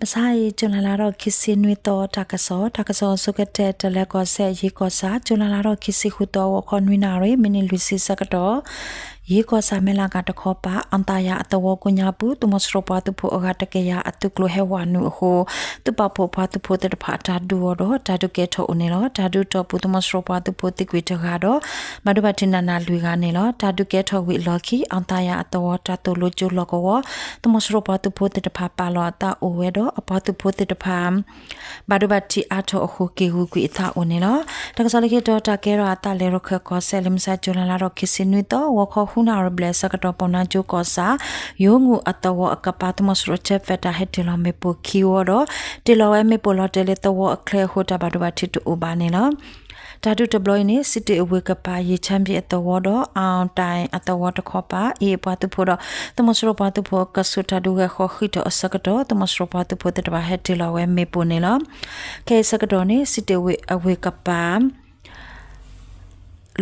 ဘၣ်ဆၣ်အံၤ ကၠူၤလဲလါထီၣ်ခံဆံနွံသီ တၢ်ကစီၣ်, တၢ်ကစီၣ်အဆိကတၢၢ် တလဲၤကီၢ်စဲၣ် ယ့ၣ်ကီၢ်ဆၣ်, ကၠူၤလဲလါထီၣ်ခံဆံဃုသီ ဂီၤခီနွံနၣ်ရံၣ် မံးနံးလွံၢ်ဆံဆၢကတီၢ် ယ့ၣ်ကီၢ်ဆၣ် မဲၢ်လးကၤတခီပၤ အၣ်သးယၤအသဝီကိးညါပူၤ သုးမီၤစိရိၤပှၤသုးဖိအဂၤတကယၤအသုးကျိၤဟဲဝၤနုာ်အဃိ သုးပာ်ဖှိၣ်ပှၤသုးဖိသ့ၣ်တဖၣ်အတၢ်ဒုးအီၤဒီး တၢ်ဒုးကဲထီၣ်အိၣ်န့ၣ်လီၤ. တၢ်ဒုးတီၢ်ပူၤ သုးမီၤစိရိၤပှၤသုးဖိသံကွံာ်တဂၤဒီး ဘၣ်ဒိဘၣ်ထံးနးနးလွံၢ်ဂၤန့ၣ်လီၤ. တၢ်ဒုးကဲထီၣ်ဝံၤအလီၢ်ခံ အၣ်သးယၤအသဝီတၢ်သိၣ်လိကၠိလီၢ်ကဝီၤ သုးမီၤစိရိၤပှၤသုးဖိသ့ၣ်တဖၣ်ပာ်လီၤအသးအိၣ်ဝဲဒီး အပှၤသုးဖိသ့ၣ်တဖၣ် ဘၣ်ဒိဘၣ်ထံးအါထီၣ်အဃိ က့ၤဂုာ်ကွံာ်အသးအိၣ်န့ၣ်လီၤ. တၢ်ကစီၣ်လၢခံတီၤ တၢ်ကဲထီၣ်အသးလၢ ရခၢၣ်ကီၢ်စဲၣ် လၢမုၢ်ဆါ ကၠူၤလဲလါထီၣ်ခံဆံနွံသီ ဂီၤခီဃုနၣ်ရံၣ်ဘျဲၣ်ဆၢကတီၢ် ပီၣ်နါကၠိကီၢ်ဆၣ် ယိၤငူၣ်အသဝီအကပၤ သုးမီၤစိရိၤ jet fighter ဟဲတ့ၢ်လီၤမ့ၣ်ပိၢ်ခံဝီဒီး တ့ၢ်လီၤဝဲမ့ၣ်ပိၢ်လီၤတဲာ်လၢသဝီအချၢအဃိ တၢ်ဘၣ်ဒိဘၣ်ထံးတအိၣ်ဘၣ်န့ၣ်လီၤ. တၢ်ဒုးတဘျီအံၤန့ၣ် စံးတ့ၢ်အဝ့ၢ်ကပၤ ယ့ၣ်ဆၣ်ဘ့ၣ်အသဝီဒီး အၣ်တၢ်အသဝီတခီပၤ အ့ၣ်ပှၤသုးဖိဒီး သုးမီၤစိရိၤပှၤသုးဖိအကဆူး တၢ်ဒုးဂဲၤဃီဃံးထီၣ်အဆၢကတီၢ် သုးမီၤစိရိၤပှၤသုးဖိသ့ၣ်တဖၣ် ဟဲတ့ၢ်လီၤဝဲမ့ၣ်ပိၢ်န့ၣ်လီၤ. ခဲအံၤဆၢကတီၢ်န့ၣ် စံးတ့ၢ်အဝ့ၢ်ကပၤ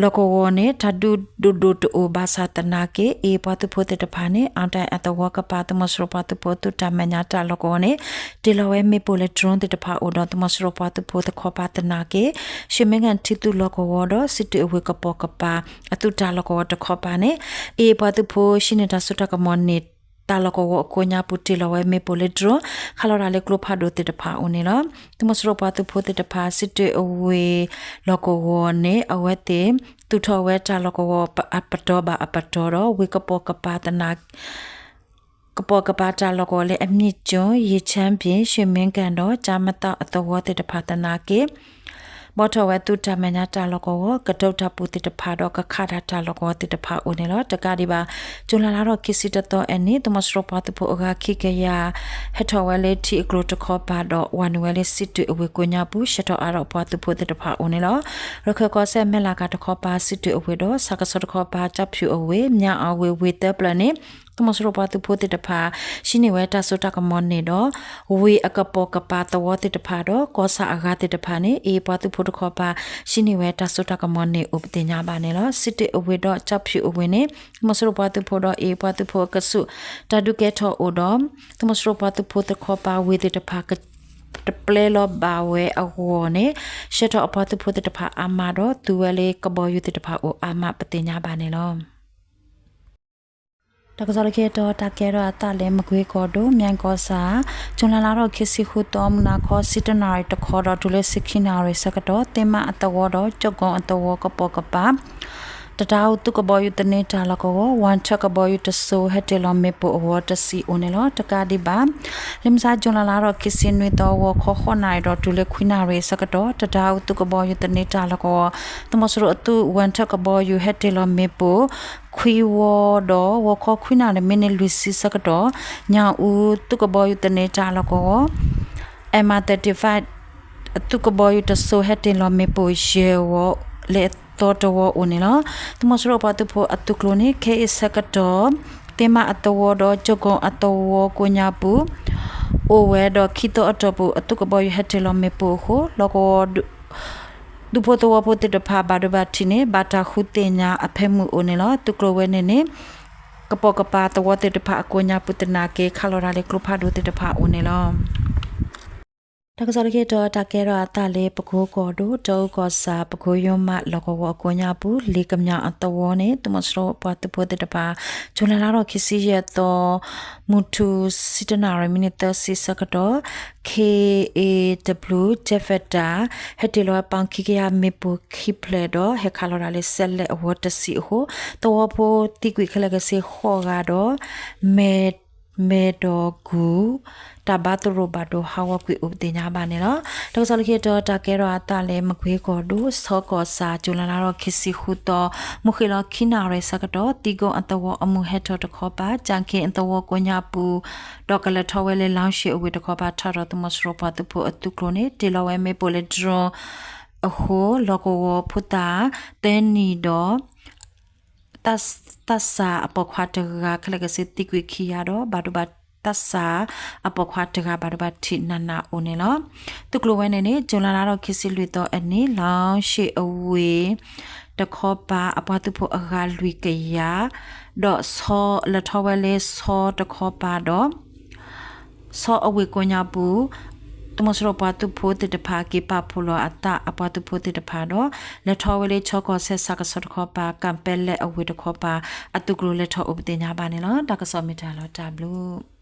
လီၢ်ကဝီၤန့ၣ် တၢ်ဒုးဒိၣ်ဒိၣ်တအိၣ်ဘၣ်ဆၣ်သနာ်က့ အ့ၣ်ပှၤသုးဖိသ့ၣ်တဖၣ်န့ၣ် အၣ်တၢ်အသဝီကပၤ သုးမီၤစိရိၤပှၤသုးဖိအသုးတၢ်မဲာ်ညါတၢ်လီၢ်ကဝီၤန့ၣ် တ့ၢ်လီၤဝဲမ့ၣ်ပိၢ်လၢ drone သ့ၣ်တဖၣ်အိၣ်ဒီး သုးမီၤစိရိၤပှၤသုးဖိသခီပၤသနာ်က့ ရှ့ၣ်မ့ကၣ်ထံသုးလီၢ်ကဝီၤဒီး စံးတ့ၢ်အဝ့ၢ်ကပီၤကပၤ အသုးတၢ်လီၢ်ကဝီၤတခီပၤန့ၣ် အ့ၣ်ပှၤသုးဖိ ဟံးန့ၢ်တၢ်စိတၢ်ကမီၤန့ၣ် တၢ်လီၢ်ကဝီၤအကိးညါပူၤ တ့ၢ်လီၤဝဲမ့ၣ်ပိၢ်လၢ drone ခးလီၤတၢ်လၢကျိဖးဒိၣ်သ့ၣ်တဖၣ်အအိၣ်န့ၣ်လီၤ. သုးမီၤစိရိၤပှၤသုးဖိသ့ၣ်တဖၣ် စံးတ့ၢ်အဝ့ၢ်လီၢ်ကဝီၤန့ၣ် အဝဲသ့ၣ် သူၣ်ထီၣ်ဝဲတၢ်လီၢ်ကဝီၤအပတီၢ်ဘၣ်အပတီၢ်ဒီး ဝ့ၢ်ကပီၤကပၤသနာ် ကပီၤကပၤတၢ်လီၢ်ကဝီၤလၢအမ့ၢ်ကၠိ ယ့ၣ်ဆၣ်ဘ့ၣ် ရှ့ၣ်မ့ကၣ်ဒီး ကၠၢ်မသးအသဝီသ့ၣ်တဖၣ်သနာ်က့ ဘှီထီၣ်ဝဲသုးတၢ်မဲာ်ညါတၢ်လီၢ်ကဝီၤ ကတိၤတၢ်ပူၤသ့ၣ်တဖၣ်ဒီး ကခးတၢ်တၢ်လီၢ်ကဝီၤသ့ၣ်တဖၣ်အိၣ်န့ၣ်လီၤ. တကးဒံးဘၣ် ကၠူၤလဲလါထီၣ်ခံဆံတသီအနံၤ သုးမီၤစိရိၤပှၤသုးဖိအဂၤခံကယၤ ဟဲထီၣ်ဝဲလၢထံအကျိၤတခီပၤဒီး ဝၤနုာ်ဝဲလၢစံးတ့ၢ်အဝ့ၢ်ကိးညါပူၤ ဆှၢထီၣ်အါထီၣ်ပှၤသုးဖိသ့ၣ်တဖၣ်အိၣ်န့ၣ်လီၤ. ရခၢၣ်ကီၢ်စဲၣ် မဲၢ်လးကၤတခီပၤ စံးတ့ၢ်အဝ့ၢ်ဒီး ဆၣ်ကဆီတခီပၤ ကၠၣ်ဖၠူၣ်အဝ့ၢ် မၠၣ်အဝ့ၢ် ဝ့ၢ်သၢပျၢၤန့ၣ် သုးမီၤစိရိၤပှၤသုးဖိသ့ၣ်တဖၣ် ဟံးန့ၢ်ဝဲတၢ်စိတၢ်ကမီၤန့ၣ်ဒီး ဝ့ၢ်အကပီၤကပၤသဝီသ့ၣ်တဖၣ်ဒီး ကီၢ်ဆၣ်အဂၤသ့ၣ်တဖၣ်န့ၣ် အ့ၣ်ပှၤသုးဖိတခီပၤ ဟံးန့ၢ်ဝဲတၢ်စိတၢ်ကမီၤန့ၣ်အိၣ်ပသ့ၣ်ညါဘၣ်န့ၣ်လီၤ. စံးတ့ၢ်အဝ့ၢ်ဒီး ကၠၣ်ဖၠူၣ်အဝ့ၢ်န့ၣ် သုးမီၤစိရိၤပှၤသုးဖိဒီး အ့ၣ်ပှၤသုးဖိအကဆူး တၢ်ဒုးကဲထီၣ်အိၣ်ဒီး သုးမီၤစိရိၤပှၤသုးဖိတခီပၤဝ့ၢ်သ့ၣ်တဖၣ် တပျဲလီၤဘၣ်ဝဲအဂီၢ်န့ၣ် ဆှၢထီၣ်အပှၤသုးဖိသ့ၣ်တဖၣ်အါမးဒီး သူဝဲလၢကဘီယူၤသ့ၣ်တဖၣ်အိၣ်အါမးပသ့ၣ်ညါဘၣ်န့ၣ်လီၤ. တၢ်ကစီၣ်လၢခံတီၤ တၢ်ကဲထီၣ်အသးလၢ မကွ့ကီၢ်ဒိၣ် မၠဲၣ်ကီၢ်ဆၣ် ကၠူၤလဲလါထီၣ်ခံဆံဃုသီ မုၢ်နၤခီ ဆံတၢနၣ်ရံၣ်တခီဒီး တုၤလၢဆံခံနၣ်ရံၣ်ဆၢကတီၢ် သ့ၣ်မးအသဝီဒီး ကၠိၣ်ကိၣ်အသဝီကပီၤကပၤ တတါအူသုးကဘီယူၤသန့တၢ်လီၢ်ကဝီၤ ဝၣ်ထၢၣ်ကဘီယူၤတစိၤ ဟဲတ့ၢ်လီၤမ့ၣ်ပိၢ်အဂီၢ်တဆံအိၣ်န့ၣ်လီၤ. တကးဒံးဘၣ် လၢမုၢ်ဆါ ကၠူၤလဲလါထီၣ်ခံဆံနွံသီ ဂီၤခီဃိးနၣ်ရံၣ်ဒီး တုၤလၢခွံနၣ်ရံၣ်ဆၢကတီၢ် တတါအူသုးကဘီယူၤသန့တၢ်လီၢ်ကဝီၤ သုးမီၤစိရိၤအသုး ဝၣ်ထၢၣ်ကဘီယူၤ ဟဲတ့ၢ်လီၤမ့ၣ်ပိၢ် ခွံဝီဒီး ဂီၤခီခွံနၣ်ရံၣ် မံးနံးလွံၢ်ဆံဆၢကတီၢ် ညၣ်အူသုးကဘီယူၤသန့တၢ်လီၢ်ကဝီၤ M I thirty-five အသုးကဘီယူၤတစိၤဟဲတ့ၢ်လီၤမ့ၣ်ပိၢ်ယဲၢ်ဝီလၢအသီတဝီအိၣ်န့ၣ်လီၤ. သုးမီၤစိရိၤပှၤသုးဖိအသုးကျိၤန့ၣ် ခဲအံၤဆၢကတီၢ် သ့ၣ်မးအသဝီဒီး ကၠိၣ်ကိၣ်အသဝီကိးညါပူၤ အိၣ်ဝဲဒီးခံသီအတီၢ်ပူၤ အသုးကဘီယူၤဟဲတ့ၢ်လီၤမ့ၣ်ပိၢ်အဃိ လီၢ်ကဝီၤ ဒူဖိသဝီဖိသ့ၣ်တဖၣ် ဘၣ်ဒိဘၣ်ထံးန့ၣ် ဘၣ်တၢ်ဃုသ့ၣ်ညါအဖၢမုၢ်အိၣ်န့ၣ်လီၤ. သုးကျိၤဝဲန့ၣ်န့ၣ် ကပီၤကပၤသဝီသ့ၣ်တဖၣ်အကိးညါပူၤသနာ်က့ ခးလီၤတၢ်လၢကျိဖးဒိၣ်သ့ၣ်တဖၣ်အိၣ်န့ၣ်လီၤ. တၢ်ကစီၣ်လၢခံတီၤ တၢ်ကဲထီၣ်အသးလၢ ပကိကီၢ်ဒိၣ် တၢအူကီၢ်ဆၣ် ပကိယိမးလီၢ်ကဝီၤအကိးညါပူၤ လ့ကမျၢ်အသဝီန့ၣ် သုးမီၤစိရိၤပှၤသုးဖိသ့ၣ်တဖၣ် ကၠူၤလဲလါထီၣ်ခံဆံယဲၢ်သီ မုၢ်ထူၣ် ဆံတၢနၣ်ရံၣ် မံးနံးသၢဆံဆၢကတီၢ် K A W jet fighter ဟဲတ့ၢ်လီၤပီၣ်ခံကယၤမ့ၣ်ပိၢ်ခံဖျၢၣ်ဒီး ဟဲခးလီၤတၢ်လၢစဲးလဲးအဝီတဆံအဃိ သဝီဖိသံကွံာ်ခဲလၢာ်ခဲဆ့ဃိးဂၤဒီး မဲာ် မဲာ်ဒီးကူၣ် တၢ်ဘါသရိာ်ဘၣ်ဒိဟးဂီၤကွံာ်အိၣ်ပသ့ၣ်ညါဘၣ်န့ၣ်လီၤ. တၢ်ကစီၣ်လၢခံတီၤ တၢ်ကဲထီၣ်အသးလၢ မကွ့ကီၢ်ဒိၣ် ဆီကီၢ်ဆၣ် ကၠူၤလဲလါထီၣ်ခံဆံဃုသီ မုၢ်ဃ့ၢ်လီၤခံနၣ်ရံၣ်ဆၢကတီၢ် သံကိၣ်အသဝီအမုၢ်ဟဲထီၣ်တခီပၤ ကၠၣ်ခ့အသဝီကိးညါပူၤ ဒီးကလဲၤထီၣ်ဝဲလၢလီၤၡ့အဝ့ၢ်တခီပၤ ထီၣ်ဒီးသုးမီၤစိရိၤပှၤသုးဖိအသုးကျိၤန့ၣ် တ့ၢ်လီၤဝဲမ့ၣ်ပိၢ်လၢ drone အဃိ လီၢ်ကဝီၤဖိသၣ် သၢနံၣ်ဒီး သးစၢ်အပိာ်ခွါတဂၤ ခဲလၢာ်ခဲဆ့သံကွံာ်ခံဂၤဒီး ဘၣ်ဒိဘၣ် သးစၢ်အပိာ်ခွါတဂၤ ဘၣ်ဒိဘၣ်ထံးနးနးအိၣ်န့ၣ်လီၤ. သုးကျိၤဝဲန့ၣ်န့ၣ် ကၠူၤလဲလါထီၣ်ခံဆံလွံၢ်သီအနံၤ လီၤၡ့အဝ့ၢ်တခီပၤ အပှၤသုးဖိအဂၤလွံၢ်ကယၤ ဒီးဆီ လဲၤထီၣ်ဝဲလၢဆီတခီပၤဒီး ဆီအဝ့ၢ်ကိးညါပူၤ သုးမီၤစိရိၤပှၤသုးဖိသ့ၣ်တဖၣ် က့ၤပာ်ဖှိၣ်လီၤအသးအပှၤသုးဖိသ့ၣ်တဖၣ်ဒီး လဲၤထီၣ်ဝဲလၢ ချီကီၢ်စဲၣ် ဆၣ်ကဆီတခီပၤ ကၣ်ပဲလဲၣ်အဝ့ၢ်တခီပၤ အသုးကျိၤလဲၤထီၣ်အိၣ်ပသ့ၣ်ညါဘၣ်န့ၣ်လီၤ. တၢ်ကစီၣ်မ့ၢ်တၢ်လီၤတၢ်ဘျုး